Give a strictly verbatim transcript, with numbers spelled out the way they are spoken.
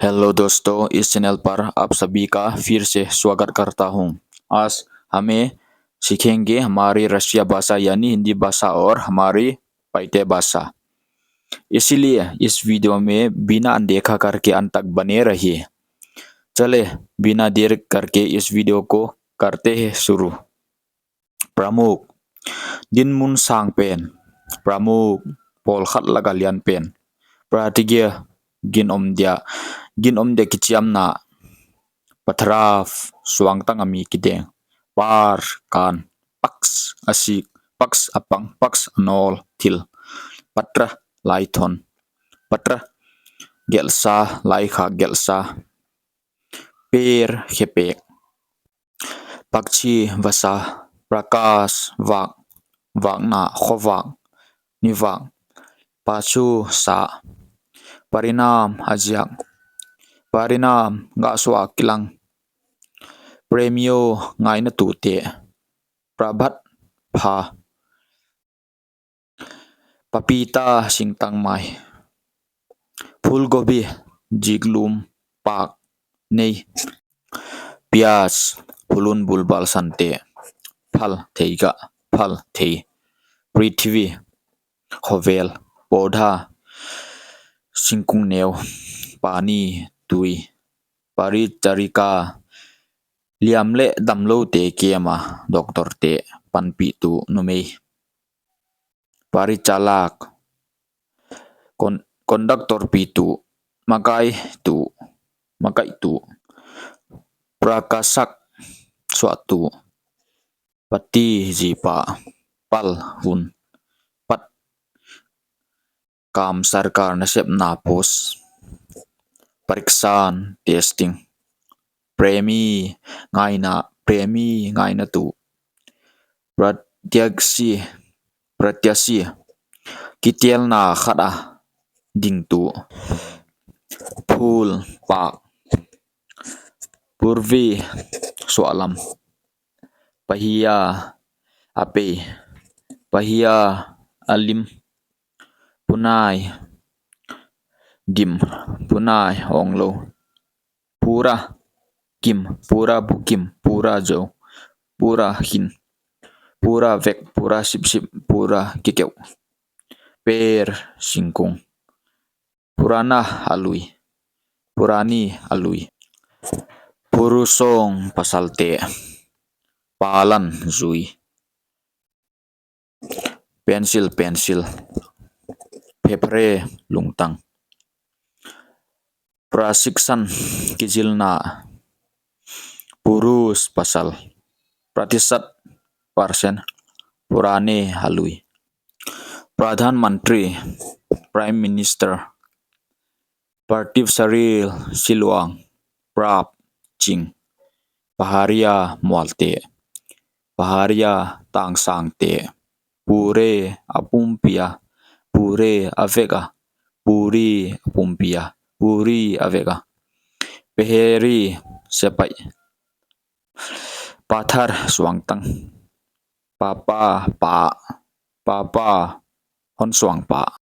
हेलो दोस्तों, इस चैनल पर आप सभी का फिर से स्वागत करता हूँ। आज हमें सीखेंगे हमारी राष्ट्रीय भाषा यानी हिंदी भाषा और हमारी पाइते भाषा। इसीलिए इस वीडियो में बिना अनदेखा करके अंत तक बने रहिए। चले, बिना देर करके इस वीडियो को करते हैं शुरू। प्रमुख, dinmun sang pen. प्रमुख, pawlkhat laka lian pen. प्रतिज्ञा, ginom dia. Ginom dia kichiamna. पथराव, suangtang a mi kideng. पार, kan. पक्ष, a sik. पक्ष, a pang. पक्ष, a nawl, thil. पत्र, laithon. पत्र, gelhsa, laikhak gelhsa. पैर, khepek. पक्षी, vasa. प्रकाश, vak. Vakna, khovak, nivak. पाछू, sa. परिणाम, a ziak. परिणाम, gah suah kilang. प्रेमियों, ngainatute. प्रभात, pha. पपीता, singtangmai. फूलगोभी, ziklum, pak, nei. प्याज, phulun bulbal sante. फल, theigah, phal, thei. पृथ्वी, khovel. पौधा, singkung neu. पानी, tui. परिचारिका, liam leh damloute kem a, doctor te panpihtu numei. परिचालक, con-, conductor pitu, makaitu, makaitu. प्रकाशक, suahtu. पति, zipa. पल, hun. पद, काम, सरकार nasepna, post. परीक्षण, testing. प्रेमी, ngaina, प्रेमी, ngainatu. प्रत्याशी, प्रत्याशी, kitelna khat a dingtu. फूल, pak. पूर्वी, suahlam. पहिया, a pei. पहिया, a lim. पुनाई, dim. पुनाई, awnglou. पूरा, kim. पूरा bukim. पूरा zou. पूरा khin. पूरा vek. पूरा sipsip. पूरा kikeu. पैर, singkung. पुराना, a lui. पुरानी, a lui. पुरुषों, pasalte. पालन, zui. Pencil, pencil. फेफड़े, lungtang. प्रशिक्षण, kizilna. पुरुष, pasal. प्रतिशत, percent. पुराने, a lui. प्रधानमंत्री, Prime Minister. पार्थिव शरीर, siluang. प्राप, ching. पहाड़िया, mualte. पहाड़िया, tangsangte. पूरे, a pumpi a. पूरे, a vek a. पूरी, a pumpi a. पूरी, a vek a. पहरेदार, sepaih. पत्थर, suangtang. पापा, pa. पापा, hon suangpa.